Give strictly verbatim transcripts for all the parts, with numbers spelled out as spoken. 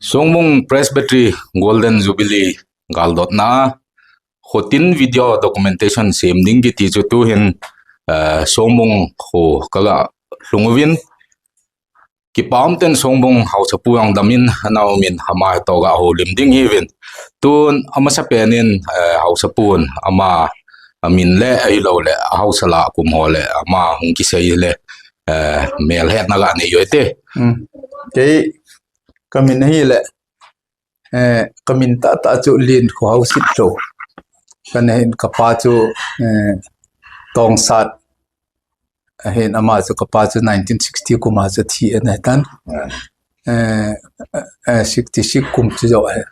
Songbung Presbytery Golden Jubilee galdotna, kho tin video documentation sem ding kiti chu tuhin, eh, Songbung kho kaga lhung uvin, kipa umtah in Songbung Haosapu jong damin ana umin, ama toh ga houlim ding hiuvin. Tun amasapen in, eh, Haosapu in ama amin le ahilouleh, Haosa lah kum ho le ama hung kisei le, eh, melhetna ga nei u hite. Hmm. Kei kamin ahile, eh, kamin tahtah chu Linkho Haosapu. Kana hin kapa chu, eh, Tongsat. Ahin ama chu kapa chu nineteen sixty kum a chu thi ana hitan. Ah. Eh, eh, sixty-six kum chu jo ahi.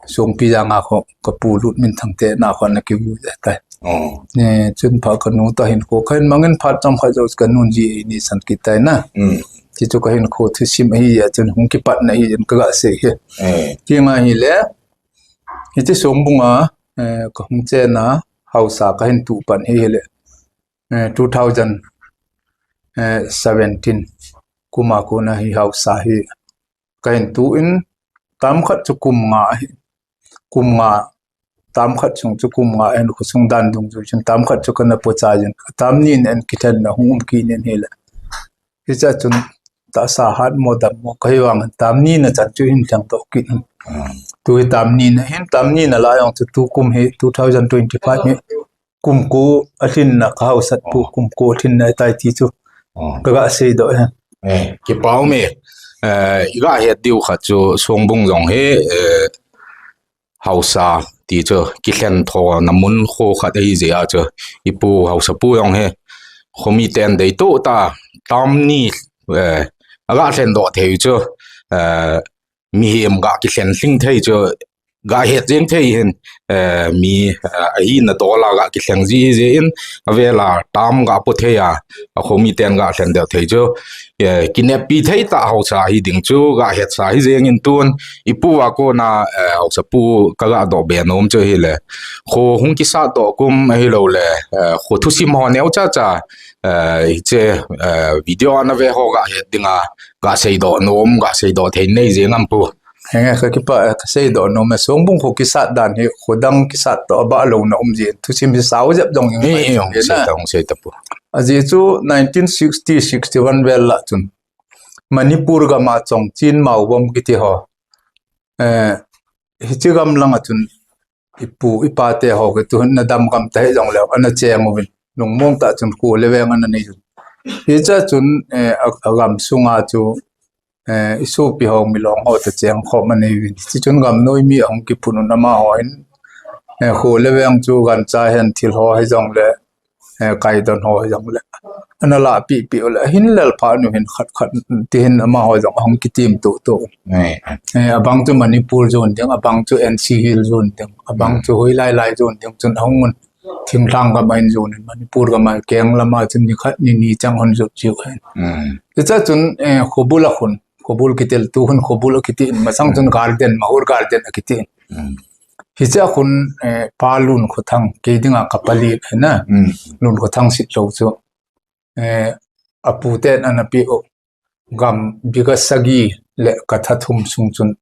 Songpi janga kho kapu Lutminthang te na kho ana kimu tai. Oh. Eh, chun pha kanu toh hinkho kahin mangin phat chomkhat jou kanun ji ni san kitai na. Hmm. Ti chu kahinkho thusim ahi a chun hung kipatna ahi in kaga sei hi. Eh. Ti nga hile, hiti Songbung a, eh, kahung chena Haosa kahin tuh pan hi hile. Eh, two thousand seventeen kum a kona hi Haosa hi kahin tuh in, tam khat chu kum nga hi, kum nga, tam khat chung chu kum nga ahin khosung dan dungjuiyin, tam khat chu kana pochai jin, tam ni in kithlenna hung um kit in hile. Hiche chun tahsa hat mo dam mo kahi vangin tam ni na chan chu hin lheng toh kit in. Ah. Tu hi tam ni na hin, tam ni na lah jong chu tukum hi two thousand twenty-five hi kum ko alhinna ka Haosatpu, kum ko alhinna ahitai ti chu. Oh. Kaga seidoh e. Eh, kipa ume. Eh, iga het diu khat chu Songbung jong hi, eh, Haosa ti chu kilhen thona mun kho khat ahi jeh a chu ipu Haosapu jong hi khomi ten deito ta tam ni, eh, aga lhendoh thei chu, eh, mihem ga kilhen lhing thei chu ga het jeng thei hin, eh, mi, eh, ahina dola ga kilheng ji jeh in, avela tam ga po thei a, akhomi ten ga lhen deu thei chu, eh, kinepi thei tah Haosa hi ding chu ga hetsa hi jeng in tun, ipu a kona, eh, Haosapu kaga doh be nom chu hile. Kho hung kisat doh kum ahilouleh, eh, kho thusim ho neo cha cha, eh, hiche, eh, video ana ve ho ga het dinga, ga seidoh nom, ga seidoh thei nei jeng am pu. Henge, ka kipa, eh, ka seidoh nom e, Songbung kho kisat dan hi, kho dang kisat toh abah louna um jin, thusim hi sao jep jong ing. Eh, mai eh, hung jin sei na. Ta, hung sei ta pu. Ajeh chu nineteen sixty, sixty-one vel lah chun Manipur gam a Chongchin Maubom kiti ho. Eh, hiche gam lang a chun ipu, ipa te ho kiti hin ana dam gam ta hi jongleh, ana cheng uvin. Lungmong tah chun kho le veng ana nei uvin. Hiche chun, eh, a, agam sunga chu, eh, isopi ho milong ho toh cheng khom ana nei uvin. Hiche chun gamnoi mi ahung kiphun un amaho in, eh, kho le veng chu gancha hen thil ho hi jongleh, eh, kaidon ho hi jongleh. Ana lahpeh peh uleh, ahin lel phat nu hin khat khat ti hin amaho jong ahung kitim tuh tuh. Eh, eh. Eh, abang chu Manipur zone ding, abang chu N C Hill zone ding, abang chu hoilai lai zone ding chun ahung un. Thinglhang gam a hin zone in, Manipur gam a keng lama chun nikhat nini chang hung zot jiu hin. Hmm. Hiche chun, eh, khobul a khun, khobul kitel tu hin khobul akiti in, masang chun garden, Mahur garden akiti in. Hmm. Hiche a khun, eh, Pa Lunkhothang, kei dinga ka pali hi na. Hmm. Lunkhothang Sitlhou chu, eh, apu ten ana peh u gam bigha sagi le katha thum sung chun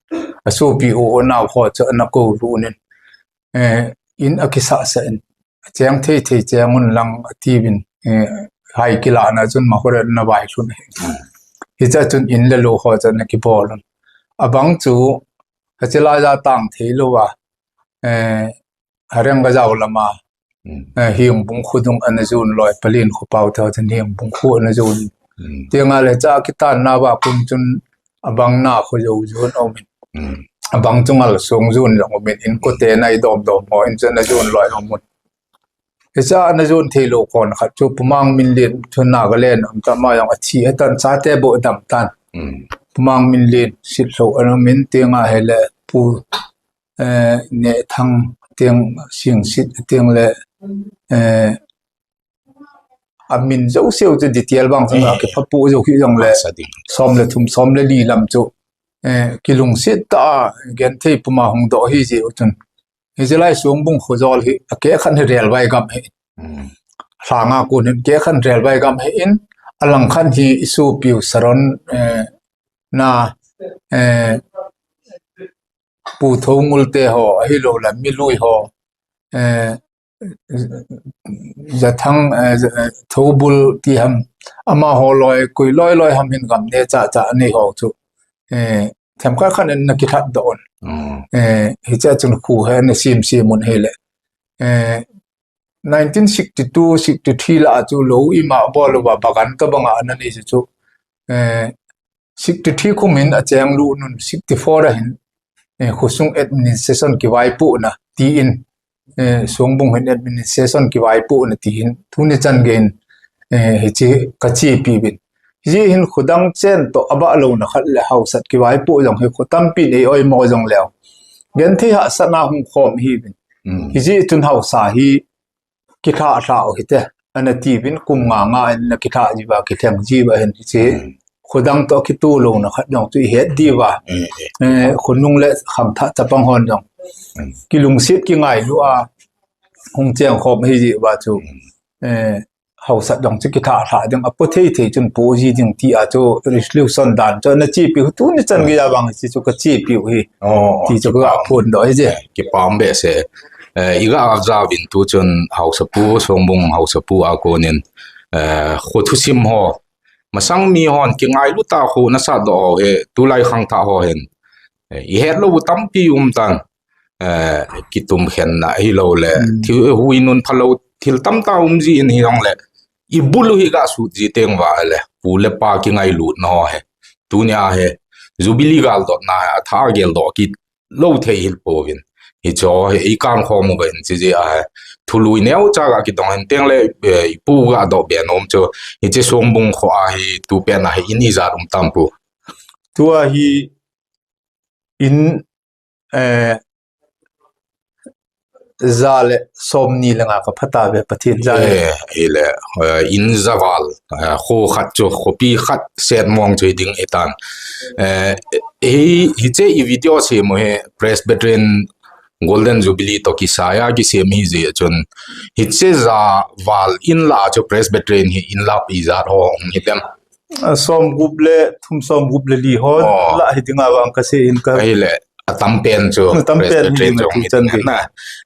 asopi u unau ho chu ana koulhu in, eh, in akisah sah in, acheng thei thei cheng un lang atiuvin, eh, hai kilahna chun Mahur a ana vailhun ahi. Hiche a chun in le lou ho chu ana kibol un. Abang chu, hiche laiya tang thei lou a, eh, Hareng Gajao lama, hmm, eh, Hengbung kho dung ana jon loi, Pa Lunkhothang te ho chun Hengbung kho ana jon. Hmm. Ti nga le cha kitan na va kum chun abang na kho jou jon aum in. Hmm. Abang chu Ngalsong jon jong aum in, in kote nai dom dom ho in chu ana jon loi aum un. Hiche a ana jon thei lou kon khat chu Pu Mangminlen chu Nagaland a um tan, ama jong athi ahitan, chate bou adam tan. Hmm. Pu Mangminlen Sitlhou ana um in, ti nga hile Pu eh, Nehthang teng, Singsit teng le, eh, amin jouse u chu detail bang chun, hmm, akiphapu jou hi jongle, masa ding. Som le thum, som le li lam chu, eh, kilungset tah a genthei puma hung doh hi jeh u chun. Hiche lai Songbung kho jol hi, akeh khat hi Relvai gam hi. Hmm. Lhanga kon hin keh khat Relvai gam hi in, alang khat hi isopiu Saron, eh, na, eh, Pu Thongul te ho, ahilou le Milui ho, eh, Jathang, eh, Ja-, eh, Thobul ti ham, amaho loi, koi loi loi ham hin gam neocha cha anei ho chu, eh, themkhat khat in ana kithat doh un. Mm. Eh, hiche a chun khu hi ana sem sem un ahile. Eh, nineteen sixty-two, sixty-three lah a chu lou ima bol uva bagan tobang a ana nei chu. Eh, sixty-three kum hin acheng lut un, sixty-four a hin, eh, khosung administration kivaipohna tin, eh, Songbung hin administration kivaipohna tin, tuni chan geiyin, eh, hiche kachepi uvin. Hiche hin khodang chen toh abah louna khat le haosat kivaipoh jong hi kho tampin ei oimo jong leu, genthei hahsatna hung khom ihiuvin. Mm. Hiche chun haosa hi kilhah lhah u hite, ana tiuvin, kum nga nga in ana kilhah jiuva, kilheng jiuva hin hiche. Mm. Khodang toh kitoh louna khat jong chu ihet diuva. Mm, eh. Eh, khonung le khangthah chapang hon jong. Mm. Kilungset kingailu a hung cheng khom ahi jiuva chu. Mm. Eh, haosat jong chu kilhah lhah ding, apo thei thei chun po ji ding ti a chu resolution dan chu ana chepi u, tuni chan geiya vang hiche chu kachepi u hi. Oh, ti chu ka phondoh ahi je. Eh, kipah behseh. Eh, iga jauvin tu chun haosapu, Songbung haosapu a konin, eh, kho thusim ho, masang mi hon kingailu tah a kho ana satdoh ho hi, tulai khangthah ho hin, eh, ihet lou u tampi um tan. Eh, kitumkhenna hilou le, mm, thil, hui nun phalou thil tamtah um jin hijongle, ibul u hi gasut ji teng uva le, pu le pa kingailutna ho hi, tunia hi, Jubilee galdotna hi, athah a geldoh kit lou thei hih pouvin. Hiche hi, ikan khom uva in, hiche jeh a hi, thului neocha ga kidong hen teng le, eh, ipu ga doh be nom chu, hiche Songbung kho a hi, tu pen a hi, in ijat um tam pu? Tua hi, in, eh, ja le somni le nga ka pha tauve, Pathen jal in. Eh, hile, eh, in ja val, eh, kho khat chu, khopi khat set mong chu hi ding ahitan. Eh, hi, hiche i video sem u hi Presbyterian Golden Jubilee toh kisai a kisem ahi jeh chun, hiche ja val in lah a chu Presbyterian hi in lah ijat ho hung hi dem? A, somgup le thum, somgup le li ho, oh, lah hi dinga vang kasei in ka. Ahile, atam pen chu, atam pen hi Presbyterian ding chu hung hi chan ding na.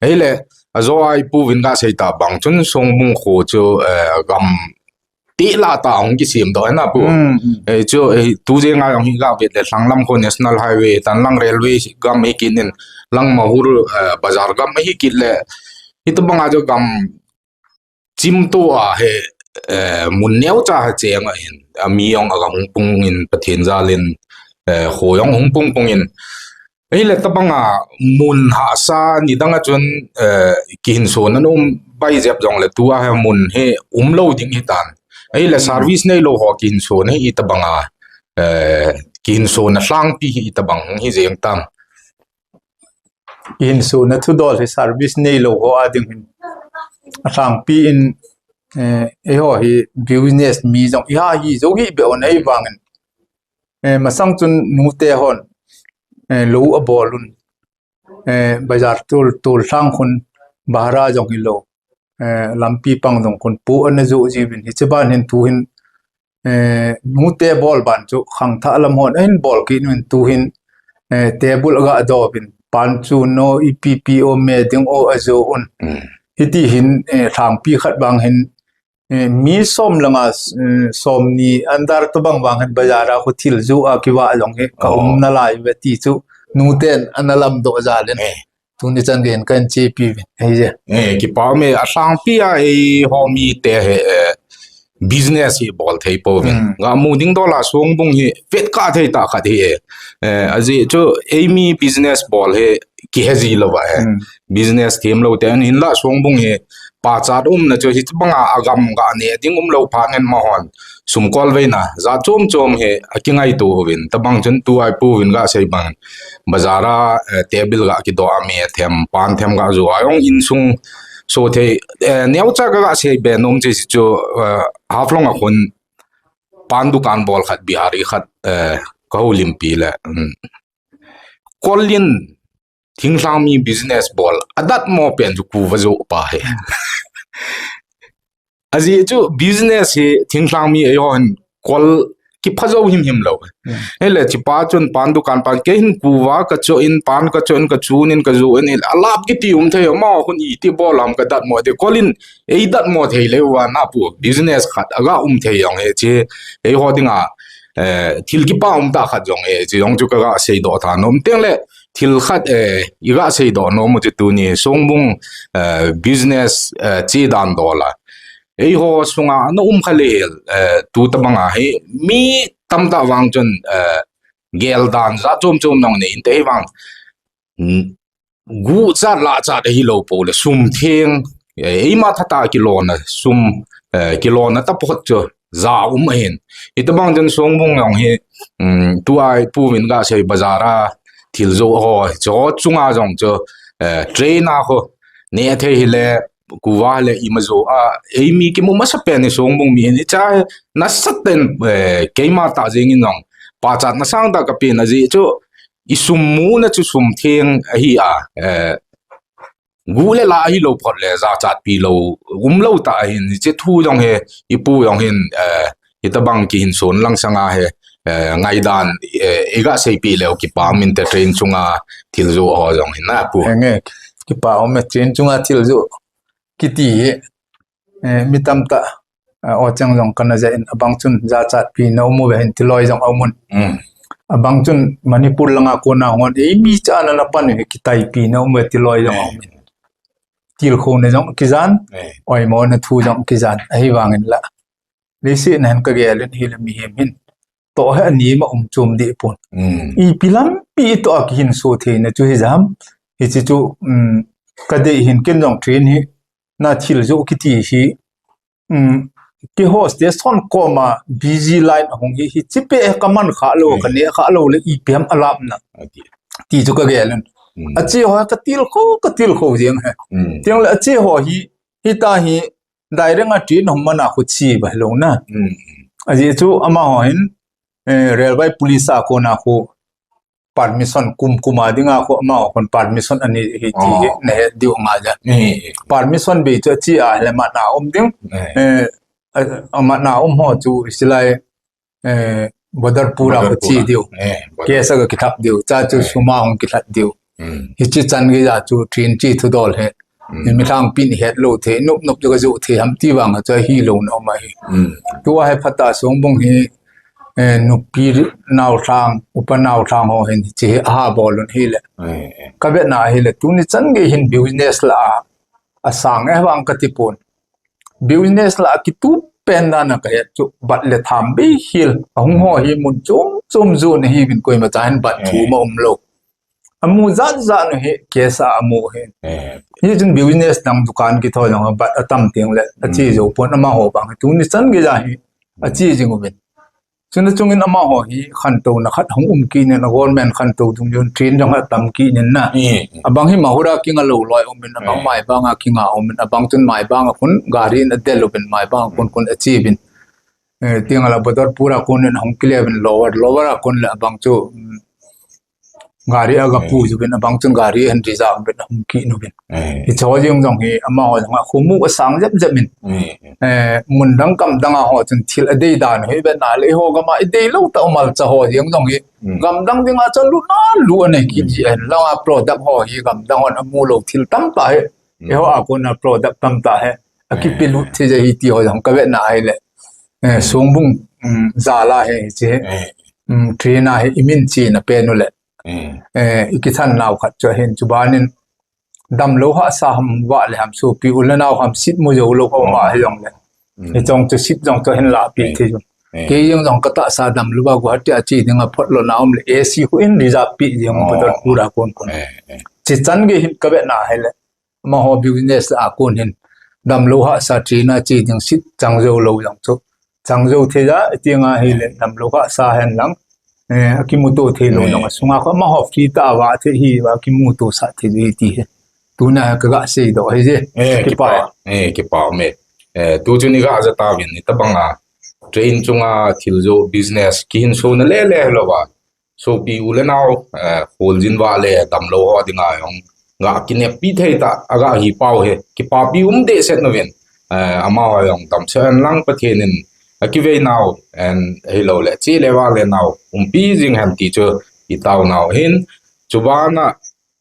Ahile, ajo a ipu vin gasei tah bang chun Songbung kho chu, eh, gam tila tah a hung kisem doh na pu. Mm, mm. Eh, chu, eh, tu jeng a jong hi gavet le Lhanglam kho National Highway, tan lang railway gam hi kit in, lang Mahur, eh, bazar gam hi kit le, hitobang a chu gam chimto a hi, eh, mun neocha hi cheng ahin, ami jong aga hung pung in, Pathen jal in, eh, kho jong hung pung pung in. Ahile tobang a mun hahsa nidang a chun, eh, kihinso na um bai jep jongle tua hi mun hi umlou ding hitan. Ahile, hmm, service neilou ho kihinso na hi itobang a, eh, kihinso na lhangpi hi itobang hi jeng tam? Insung a thudol hi service neilou ho a ding hin alhangpi in, eh, eiho hi business mi jong iha hi jou hi be on ei vang in, eh, masang chun nute hon, eh, lou abol un, eh, bazar tol, tol lhang khun bhara jong hilou, eh, lampi pang jong khun pu ana jo jiuvin hiche ban hin tu hin eh, nute bol ban chu khangthah lam hon ahin bol kit un tu hin, eh, table aga do uvin pan chu no ipi pi o me ding o ajo un. Mm. Hiti hin, eh, lhangpi khat vang hin, eh, mi som langa, eh, somni under tobang vang hin bazar a khu thil jo a kivah jong hi ka um nalai ve ti chu nuten ana lamdoh jal in. Eh. Tuni chan gei in kahin chepi uvin, ahi je. Eh, kipa ume, alhangpi a eiho mite hi, eh, business hi bol thei pouvin. Hmm. Ga mu ding dol a Songbung hi vetkha thei tah khat hi e. Eh, ajeh chu eimi business bol hi kihe ji lou va e. Hmm. Business themlou te ahin, hinlah Songbung hi pachat umna chu hitobang a agam ga neh ding umlou phat in amahon sumkol veina jat chom chom hi akingaito uvin, tobang chun tua ipu vin gasei bang bazar a, eh, table ga kidoh a me them, pan them ga jo a jong insung so thei, eh, neocha ga, gasei be nom chu, chu, eh, Haflong a khun pan dukan bol khat Bihari khat, eh, ka houlimpi le, um, kol in thinglhang mi business bol adatmo pen chu ku va jo pa hi. Ajeh chu business hi thinglhang mi eihon kol kipha jou himhim lou. Hmm. Hile, chipa chun pan dukan pan, kei hin kuva kacho in, pan kacho in, kachun in, kajo in, hile, alap kiti um thei, ama hun iti bol ham kadat mo de, kolin, ei dat mo thei leuva, na pu, business khat, aga um thei jong e, chi, eiho dinga, eh, thil kipa um tah khat jong e, chi jong chu kaga seidoh tha nom. Teng le, thil khat, eh, iga seidoh nom u chu tuni, Songbung, eh, business, eh, chi dan dola. Eiho sunga na um kha le, eh, tu tabanga hi, mi tamtah vang chun, eh, gel dan jat chom chom nong nei inte hi vang. Hmm. Guchat lachat ahi lou pou le, sum theng, eh, eima thata kilona, sum, eh, kilona taphot chu, ja um ahin. Hitabang chun Songbung jong hi, um, tua ipu vin ga sei bazar a, thil jo ho, cho chunga jong chu, eh, train a ho, ne thei hile, kuva le ima jo a, ei mi kimu masapen hi Songbung mi hin, icha nasat ten, eh, keima tah jeng in jong, pachatna sangtah kapen aji chu, i sum muna chu sum theng ahi a, eh, gu le la ahi lou phot le, jachatpi lou, um lou tah ahin, hiche thu jong hi, ipu jong hin, eh, hitabang kihin son lang sanga hi, eh, ngaidan, eh, iga seipi leu kipa um inte train chunga thil jo ho jong hin na pu. Henge, kipa um e train chunga thil jo kiti hi, eh, mi tamtah, eh, ocheng jong kana ja in abang chun jachatpi na um uve hin tiloi jong aumun. Mm. Abang chun Manipur langa kona hon, eh, mi chana na pan hi kitaipi na um uve tiloi jong aumin. Tilkhouna jong kijan, eh, oimona thu jong kijan, ahivangin la. Leiset na hin kagel in hile mihem hin. Toh he ani ma um chom deh pon. Mm. Ipi lampi toh a kihinso theina chu hijam. Hiche chu, um, kadei hin ken jong train hi, na thil jo kiti hi, um, keiho station koma busy line ahung hi, hiche peh kaman kha lou, mm, kane kha lou le ipi ham alapna. Ati. Ti chu kagel in. Mm. Ache ho katilkhou, katilkhou jeng he. Mm. Teng le ache ho hi, hita hi, direct a train hung mana khu chi ba lou na. Mm. Ajeh chu amaho hin, eh, railway police a kona khu permission kum kum a dinga khu amaho khun permission ani hi ti hi na het diu nga ja. Mm. Permission bei chu chi a le mana um ding. Mm. Eh, a, a mana um ho chu silai, eh, Badarpur a khu chi diu. Eh, Badarpur. Case a kithap diu. Cha chu, eh, sum a hung kithap diu. Mm. Hiche chan gei a chu train chi thudol hi. Mm. Ni mi thang pin het lou thei, nop nop chu kajo thei ham ti vang a chu ahi lou na um ahi. Mm. Tua hi phatah Songbung hi, eh, nupi naothang, upa naothang ho hin hiche hi aha bol un hile. Eh, eh. Kavetna hile, tuni chan gei hin business la a, asang e vang kati pon. Business la a kitup pen dan a kahet chu, bat le tham bei hel, ahung ho hi mun chom chom jo na hi vin koima cha hin bat thu, eh, ma um lou. Amu jat jat nu hi, case a amu hi. Eh. Hichun business dang dukan kithol jong a bat atam teng le, ache, mm, jou pon amaho bang. Tuni chan gei a hi, ache jing uvin. Chuna chungin amaho hi khantouna khat hung um kit in, a government khantou dungjui in train jong atam kit in na. Mm. Abang hi Mahur a kinga lou loi um in, abang, eh, Maibang a kinga um in, abang chun Maibang a khun gari in adel uvin, Maibang a khun, mm, khun ache uvin. Eh, tiang ala Badarpur a khun in hung kile uvin Lower, Lower a khun le abang chu, mm, gari aga, eh, pu uvin, abang chun gari ahin reserve uvin, ahung kit uvin. Eh. Hiche ho jeng jong hi, amaho jong a khomu asang jep jep in. Eh. Eh, mun dang gam dang a ho chun thil adei dan hi vet na le, eiho gam a idei lou tah u malcha ho jeng jong hi. Mm. Gam dang dinga cha lut na lut anei kit, mm, ji ahin, langa product ho hi gam dang hon amu lou thil tamtah hi. Mm. Eiho a kona product tamtah hi. Akipe, eh, lut thei ja hi ti ho jong kavetna ahile. Eh, mm, Songbung, mm, jal a hi hiche. Eh. Mm, train a hi imin chena pen u le. Mm. Eh, ikithan nau khat chu ahin, chubanin damlou hahsa ham vale ham, sopi u le nau ham seat mu jou lou ho, oh, ma hi jong le. Mm. Hiche jong chu seat jong chu ahin lahpeh, eh, thei jong. Eh. Kei jong jong katahsa damlou a Guwahati a che dinga phot lona um le, A C khu in reserve peh jong, oh, Badarpur a kon kon. Eh, eh. Hiche chan gei hin kavetna hile. Amaho business a kon hin damlou hahsa train a che ding seat chang jou lou jong chu. Chang jou thei ja, iti nga hile, damlou hahsa hen lang. Eh, akimuto thei lou, eh, jong a sunga khu amaho free tah a va thei hi, va kimuto sah thei hi ti hi. Tuna kaga seidoh hi je. Eh, kipa. Kipa. Eh, kipa me. Eh, tu chun iga ja tauvin, hitabanga train chunga thil jo business kihinsona lele lou va. Sopi u le nau, eh, kholjin vale damlou ho dinga jong ga kineppi thei tah, aga hi pau hi, kipapi um dehset nauvin, eh, amaho jong damsel hen lang Pathen in, Ka kivei nau, and hilou le, che le va le nau, umpi jing ham ti chu i tao nau hin, chu bana,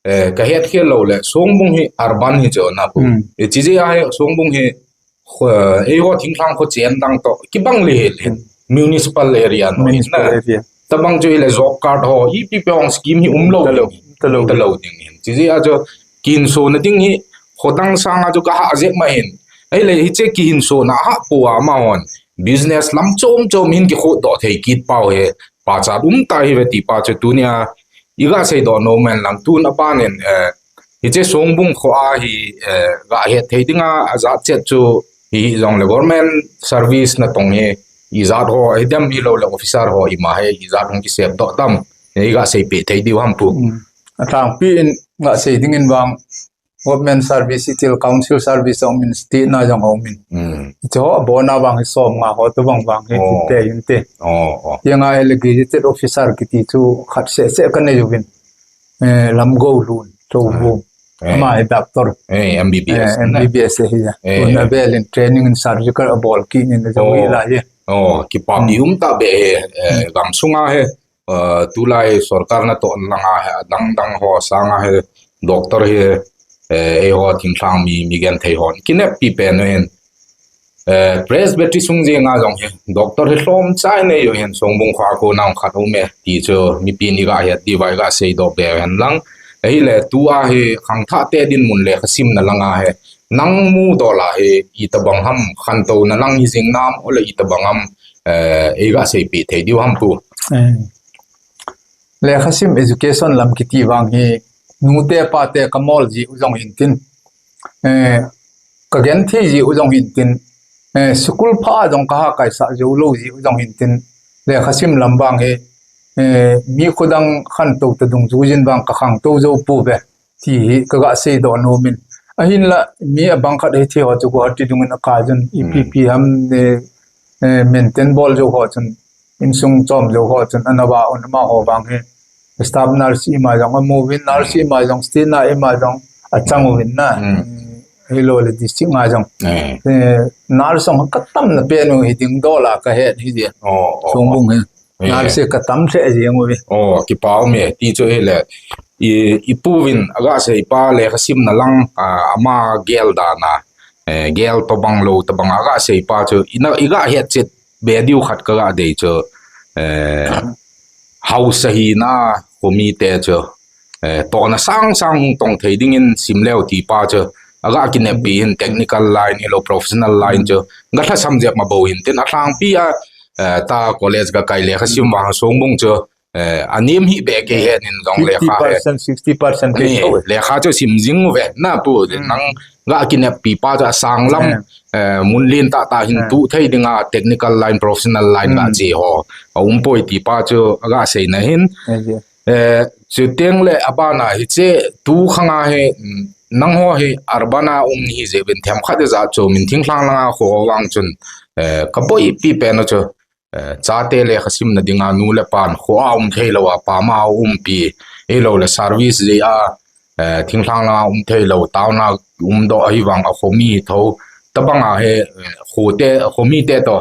eh, ka het khel lou le, Songbung hi urban hi chu na pu. Hmm. E chi je a he, Songbung hi, kho-, ei ho thingthang kho chen dang to, kibang le he le, Hmm. municipal area no Municipal na. area. Tabang chu hi le job card ho, ipi pe hong scheme hi um lou Talou, ding. talou. Talou ding hin. Chi je a chu, kihin so na ding hi, kho dang sang a chu ka ha je ma hin. Ei le hi che kihin so na ha pu a ma hon. Business lam chom chom hin kikhuh doh thei kit pau he. Pachat um ta hi ve ti pa chu tunia i ga sei doh nom hen lang tun a panin, eh, hi che Songbung kho a hi, eh, ga het thei dinga a jat chet chu hi jong le government service na tong hi i jat ho, hi dem hilou le officer ho i ma he i jat hung kisep doh tam. I ga sei pe thei diu ham pu. Mm. A thang pi in ga sei ding in vang government service i til council service a um in state na jong a um in. Mm. Chu ho a bon a vang hi som nga ho to vang vang hi Oh. kit te hin te. Oh, oh. Ti nga he le gazetted officer kiti chu khat se se ka nei uvin. Eh, Lamgou Lun, Chou Ah. Vung. Eh. Ama hi doctor. Eh, M B B S Eh, na. M B B S hi ya. Eh, Tun eh. a vel in training in surgical a bol kit in a jong Oh. hi la hi. Oh, kipa Hmm. pi um ta be he, eh, Hmm. gam sunga he. Uh, tulai sorkar na to langa he, dang dang ho sanga he, doctor he, eh, ei ho thingthang mi, mi gen thei ho. Kinep pi pen in, eh, Presbytery sung je nga jong he, doctor he hlom chai nei u hin Songbung kho a ko nang khat um e, ti chu mipi ni ga he, ti vai ga sei doh be hen lang. Ei le tu a he, khangthah te dinmun le kha sim na langa he, nang mu doh la he, i tabang ham, khantou na lang hi jing nam, o le i tabang ham, eh, ei ga sei pi thei diu ham pu. Eh. Lekha sim education lam kiti vang hi, nu te pa te ka mol ji u jong hin tin. Eh, ka gen thi ji u jong hin tin. Eh, school pha jong ka ha kai sa jo lou ji u jong hin tin. Lekha sim lam vang hi, eh, mi khodang khantou ta dung ju jin vang ka khangtou jo pu ve. Ti hi ka ga sei doh nom in. Ahin la, mi a bang khat hi thi ho chu Guwahati dung in a ka jun, Hmm. ipi pi ham ne, eh, maintain bol jo ho chun, insung chom jo ho chun, ana va un ama ho vang hi. Staff nurse i ma jong, a mu vin nurse i ma jong, state na i ma jong, a chang u vin na. Hmm. Hilou le district nga jong. Eh. Eh, nurse jong ka tam na pen u hi ding doh la ka het hi dia. Oh, oh, Songbung hi. Eh. Nurse ka tam hle jeng u ve. Oh, kipa um e, ti chu hi le. I, i pu vin, a ga sei pa lekha sim na lang, ah, ama gel dan a, eh, gel to bang lou to bang a ga sei pa chu, i na, i ga het chet be diu khat ka ga dei chu, eh, hausa hi na, khomi te chu, eh, to na sang sang hung tong thei ding in sim leu ti pa chu, a ga kinep pi hin technical line, hilou professional line chu, ga thla sam jep ma bo hin tin a thlang pi a, eh, ta college ga kai lekha sim vang Songbung chu, eh, a nim hi be ke he nin jong lekha he. Fifty percent, sixty percent ke Ni, chau. Lekha chu sim jing u ve na pu, Hmm. nang ga kinep pi pa chu a sang lam, Hmm. eh, mun lin ta ta hin Hmm. tu thei dinga technical line, professional line ga Hmm. chi ho. A um poi ti pa chu a ga sei na hin. Eh, yeah. Eh, chu teng le a bana hi che tu khanga he, mm, nang ho hi urban a um ni hi je vin them khat ja chu min thingthang langa kho vang chun, eh, ka boi pi pen u chu, eh, chate lekha sim na dinga nu le pan kho a um thei lou a, pa ma a um pi, ei lou le service je a, eh, thingthang langa um thei lou, town a um doh ahi vang a khomi tho, tabang a he, eh, kho te, khomi te to,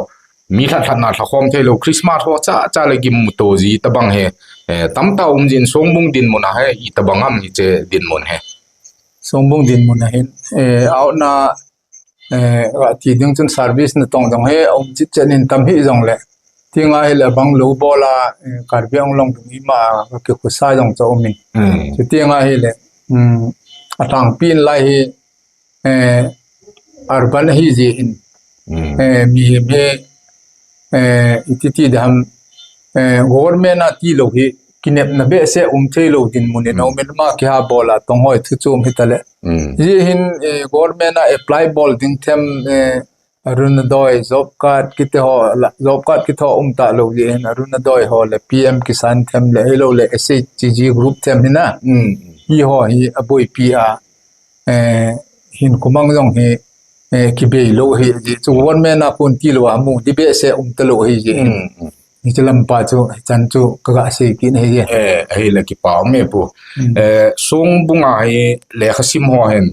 mi thlat thlat na thla khom thei lou, Christmas ho cha, cha le gim mu to ji tabang he, eh, tam ta um jin Songbung dinmun a he, i tabang am hi che dinmun he. Songbung dinmun a hin, eh, out na, eh, a ti ding chun service na tong dong he, um chit chet nin tam hi jong le. Ti nga hi le bang lou bol a, eh, Karbi Anglong dung i ma, ka ke khusa jong cha um in. Hmm. Chu ti nga hi le, um, a thang pi in lai hi, eh, urban hi ji in. Hmm. Eh, mi hi mi, eh, i ti ti dam, eh, government a ti lou hi, kinep na be se um thei lou dinmun in, Hmm. um in ma ki ha bol a tong hoi thu chum hi ta le. Hmm. Ji hin, eh, government a apply bol ding them, eh, Arunodoi, job card kiti ho, la, job card kiti ho um ta lou ji hin, Arunodoi ho le, P M Kisan them le, ei lou le, S H G group them hi na. Hmm. Hi ho hi a boi pi a, eh, hin kumang jong hi, eh, kibei lou hi ji. Chu government a kun ti lou a mu, di be se um ta lou hi ji. Hmm, hmm. Ni chu lam pa chu, chan chu ka ga sei kit hi ji. Eh, ahi le kipa um e pu. Hmm. Eh, Songbung a hi lekha sim ho hin.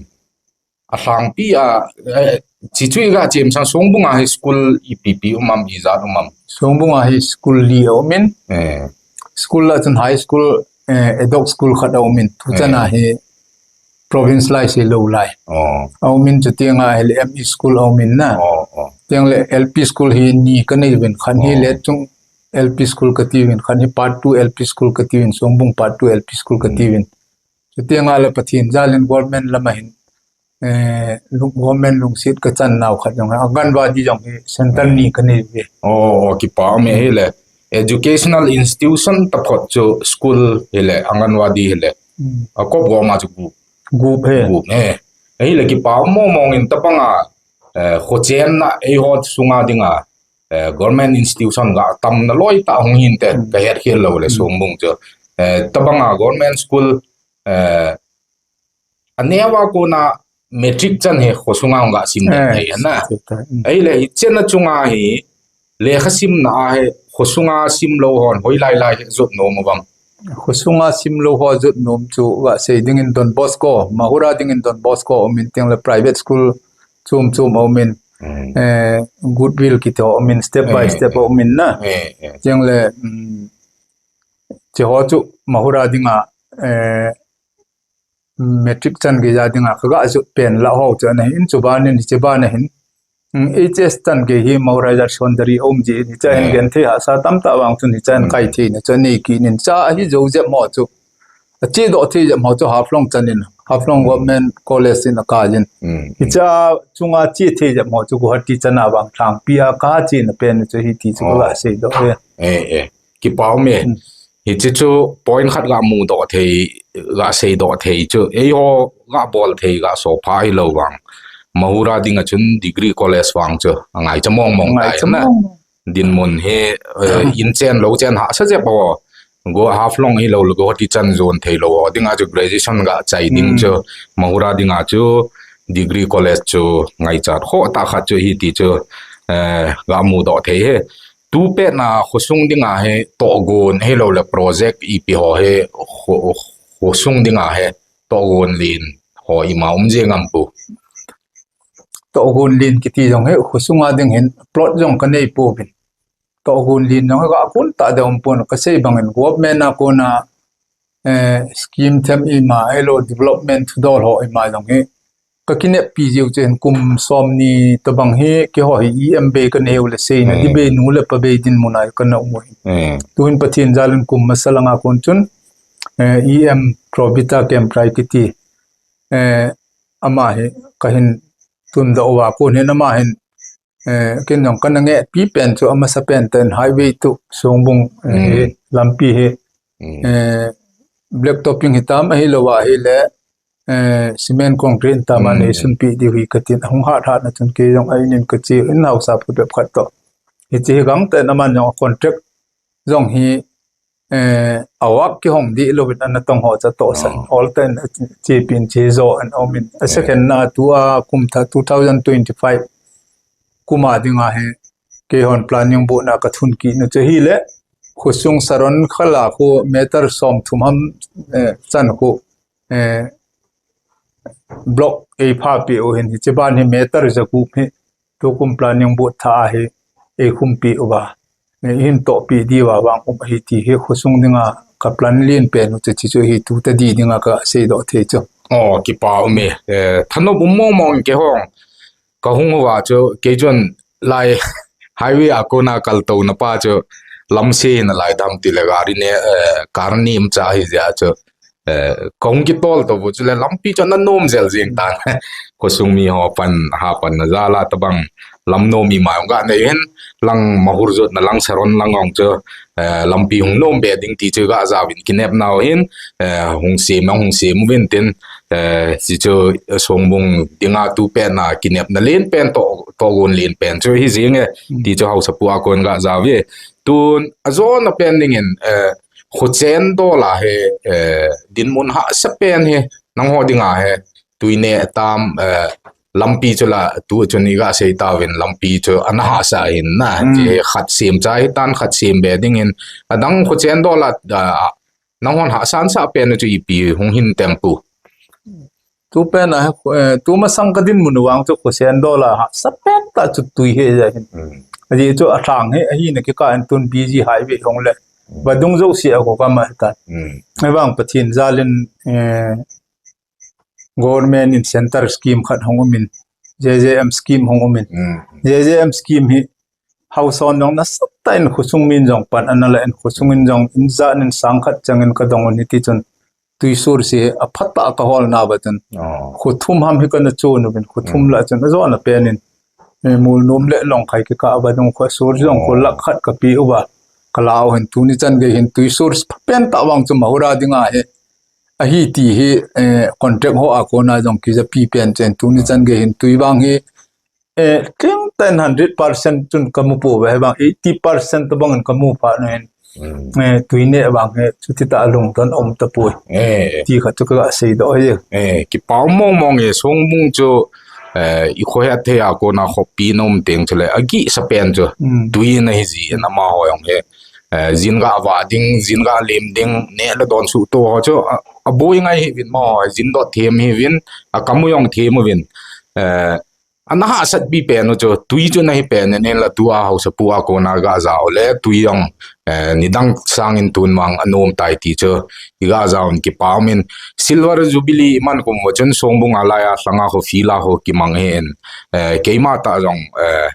A thlang pi a, eh, Chichu iga chim sang Songbung a hi school ipi pi um am, ijat um am? Songbung a hi school li a um in. Eh. School la chun high school, eh, adult school khat a um in. Tu chan a hi province lai se lo lai. Oh. A um in chu tiang a hi le M E school a um in na. Oh, oh. Tiang le L P school hi ni ka nei uvin khat hi le chung L P school ka ti uvin khat hi part two L P school ka ti uvin Songbung part two L P school ka ti uvin. Chu tiang a le Pathen jal in government lam a hin eh, lung, government lungset ka chan nau khat jong, Anganwadi jong hi center ni ka nei ve. Oh, oh, kipa um e hi le. Educational institution taphot chu school hi le, Anganwadi hi le. Hmm. A kop gom a chu gup. Gup he. Gup he. Hi le kipa um mong mong in tabang a, eh, khochen na eiho sunga ding a, eh, government institution ga tam na loi ta hung hin te, hmm, ka het khel lo le, hmm, Songbung chu. Eh, tabang a government school, eh, a neo a kona matric chan hi khosunga hung ga sim den, eh, thei ana. Ti ta, mm. Ahile, hiche na chunga hi, lekha simna a hi, khosunga sim lou hon, hoilai lai hi jot nom uvem? Khosunga sim lou ho jot nom chu, ga sei ding in Don Bosco, Mahur a ding in Don Bosco, um in tiang le private school, chom chom um in, mm, eh, Goodwill kiti um in, step by, eh, step, eh, um in na. Eh, eh. Tiang le, mm, che ho chu, Mahur a ding a, eh, matric chan geija ding a ka ga jot pen la ho chu ana hin chu ban in hiche ban a hin. Mm, H S chan gei hi Mahur Higher Secondary um ji in hiche hin, eh, gen thei hahsa tam ta vang chun hiche hin, mm, kai thei na chu nei kit in cha hi jo jep mo chu. A che doh thei jep mo chu Haflong chan in, Haflong, mm, Government College in a kai in. Mm, mm. Hiche chunga che thei jep mo chu Guwahati chan a vang Lhangpi a ka che na pen chu hiti chu, oh, ka ga sei doh e. Eh, eh. Kipa um e. Hmm. Hiche chu point khat ga mudoh thei, ga seidoh thei chu. Eiho ga bol thei ga sopha hilou vang. Mahur a ding a chun degree college vang chu. Angai cha mong mong tai na. Ngai cha mong mong. Dinmun hi, eh, hmm, in chen lou chen hahsa jep ho. Go Haflong hilou le Guwahati chan jon thei lou ho. Ding a chu graduation ga chai ding chu. Hmm. Mahur a ding a chu degree college chu ngaichat kho tah khat chu hiti chu, eh, ga mudoh thei e. Tu pet na khosung ding a hi tohgon hilou le project ipi ho hi kho-, khosung ding a hi tohgon len ho ima um jeng am pu? Tohgon len kiti jong hi khosung a ding hin plot jong ka nei pouvin. Tohgon len jong hi ga kon ta deuh um pon ka sei bang in government a kona, eh, scheme them ima, ahilou development thudol ho ima jong hi ka kineppi jiu chu hin kum somni tabang hi keiho hi E M bei ka nei u le seina, hmm, dibei nu le pabei dinmun a ka na um u hin. Hmm. Tu hin Pathen jal in kum masa lang a kon chun, eh, E M Probita Kemprai kiti, eh, ama hi ka hin tundoh uva kon hin ama hin, eh, ken jong ka na ngepi pen chu amasa pen tah in highway to Songbung, eh, hmm, lampi hi, hmm, eh, black topping hitam ahilou ahile, eh, cement concrete tam a, hmm, neisunpi diu hi ka tin, ahung hat hat na chun kei jong a in in ka che in haosa phabep khat toh. Hiche hi gangtah in aman jong a contract jong hi, eh, a work kihong dih louvin ana tong ho cha tohsan. Oh. Ol tah in a chepi in che jo an um in. A, eh, second na tua kum tha two thousand twenty-five kum a ding a hi keihon planning board na ka thun kit na chu hile, khosung Saron khala khu meter somthum ham, eh, chan khu, eh, block ei pha peh u hin, hiche ban hi meter jagup hi tukum planning board tha a hi ei khum peh uva, eh, hin toh peh diu va vang um ahi ti hi khosung ding a ka plan len pen u chu, chu, chu hi tu tadi ding a ka seidoh thei chu. Oh, kipa um e. Eh, thanop um mong mong in keiho ka hung uva chu, kei chun lai highway a kona kaltou na pa chu, lamse na lai dam ti le gari ne, eh, car nem cha hi jeh a chu, eh, ka hung kitol tou u chu le lampi chu ana nom jel jeng tan. Khosung mi ho pan, ha pan na jal a tabang lam nom ima jong ga nei hin, lang Mahur jot na lang Saron lang jong chu, eh, lampi hung nom be ding ti chu ga jauvin kinep nau hin, eh, hung sem, hung sem uvin tin, eh, hichu, eh, Songbung ding a tu pen a kinepna len pen toh, tohgon len pen chu hi jeng e, hmm, ti chu haosapu a kon ga jao uve. Tun a jona pen ding in, eh, khochen dol a hi, eh, dinmun hahsa pen hi nangho ding a hi tui neh tam, eh, lampi chu la tu chun i ga sei tauvin lampi chu ana hahsa hin na, hmm, ti khat sem cha hi tan khat sem be ding in adang khochen dol a, ah, nanghon hahsa sa pen chu ipi hung hin tem pu? Tu pen a, eh, tu masang ka dinmun vang chu khosen dola ha, sa pen ta chu tui hi ja hin. Hmm. Aji chu a thang hi, ahi na kikah in tun busy highway hong le. Hmm. Vadung jo si a ko ka ma ta. Hmm. Ahivang Pathen jal in, eh, government in center scheme khat hong um in, J J M scheme hong um in. Hmm. J J M scheme hi, hausa hon jong nasatah in khosung min jong pan ana la in khosung in jong in ja in sang khat chang in ka dong un hiti chun tui source hi aphat a ka hol na ba chun. Oh. Khothum ham hi ka na chu nu bin khothum Hmm. la chun ajo na pen in. Eh, mul num le long khai kikah ba dong kho source jong kho Oh. lakh khat ka pi u ba. Ka la u hin tuni chan gei hin tui source pha pen ta vang chu Mahur a ding a hi. Ahi ti hi, eh, contract ho a kona jong kija pi pen chen tuni chan gei hin tui vang hi, eh, tling ten hundred percent chun ka mu po ve vang, eighty percent to bang in ka mu pha na hin. Hmm. Eh, tui ne vang hi, chuti ta lung ton om ta poi. Eh. Ti khat chu ka sei do hi. Eh, kipa mong mong e Songbung chu, eh, i kho het thei a kona khopi nom teng chu le, agi sa pen chu. Hmm. Tui na hi ji na ma ho jong he. Eh, jin ga va ding, jin ga lem ding, ne le don su to ho chu, a, a boi ngai hi vin mo, jin dot them hi vin, a kamu jong them vin. Eh, ana hahsat pi pen u chu, tui chu na hi pen, ne la tu a hausa pu a kona ga ja u le, tui jong, eh, nidang sang in tun mang a nom tai ti chu, i ga ja un kipa min, Silver Jubilee man kum va chun Songbung a lai a, langa ho fila ho kimang hi in, eh, keima ta jong, eh,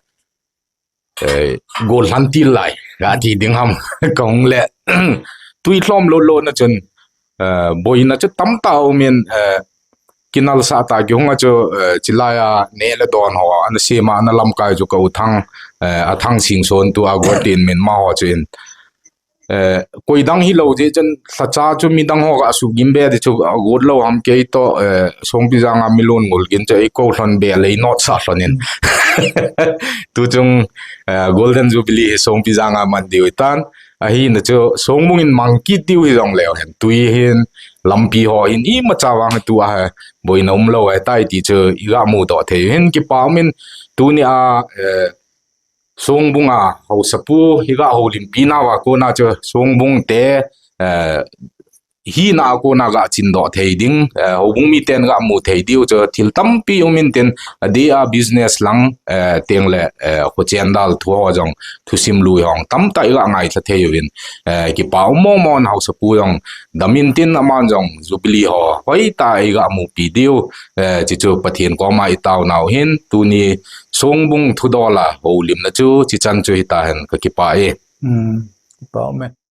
eh, gol han til lai, ga ti ding ham, kong le, tui thlom lo lo na chun, eh, boina chu tam ta um in, eh, kinal sa ta ki hung a chu, eh, chilai a ne le don ho, ana sema, ana lamkai chu ka u thang, eh, a thang sing son tu a go tin min ma ho chu in, eh, koi dang hi lo je chun, lhacha chu mi dang ho ga su gim be ti chu, a got lo ham kei to, eh, Songpi jang a mi lun ngul gin chu, ei ko hlon be lei not sa hlon in. Tu chung, eh, Golden Jubilee hi Songpi jang a man diu tan. Ahi na chu, Songbung in mang kit diu hi jong leo hen. Tui hin, lampi ho hin, i ma cha vang tu a he, boina um lo he tai ti chu, i ga mu to thei hin kipa min, tuni a, eh, Songbung a hausa pu hi ga houlimpi na va kona chu Songbung te, eh, hi na a kona ga chin do thei ding, eh, houbung mi ten ga mu thei diu chu thil tampi um in tin a di a business lang, eh, teng le, eh, kho chen dal thu ho jong thusim lui hong tam ta i ga ngai tha thei uvin, eh, kipa um mong mong hausa pu jong dam in tin aman jong Jubilee ho hoi ta i ga mu pi diu, eh, chi chu Pathen koma i tao nau hin tuni Songbung thu dol a houlim na chu, chi chan chu hi ta hen ka kipa e. Hmm, kipa um e.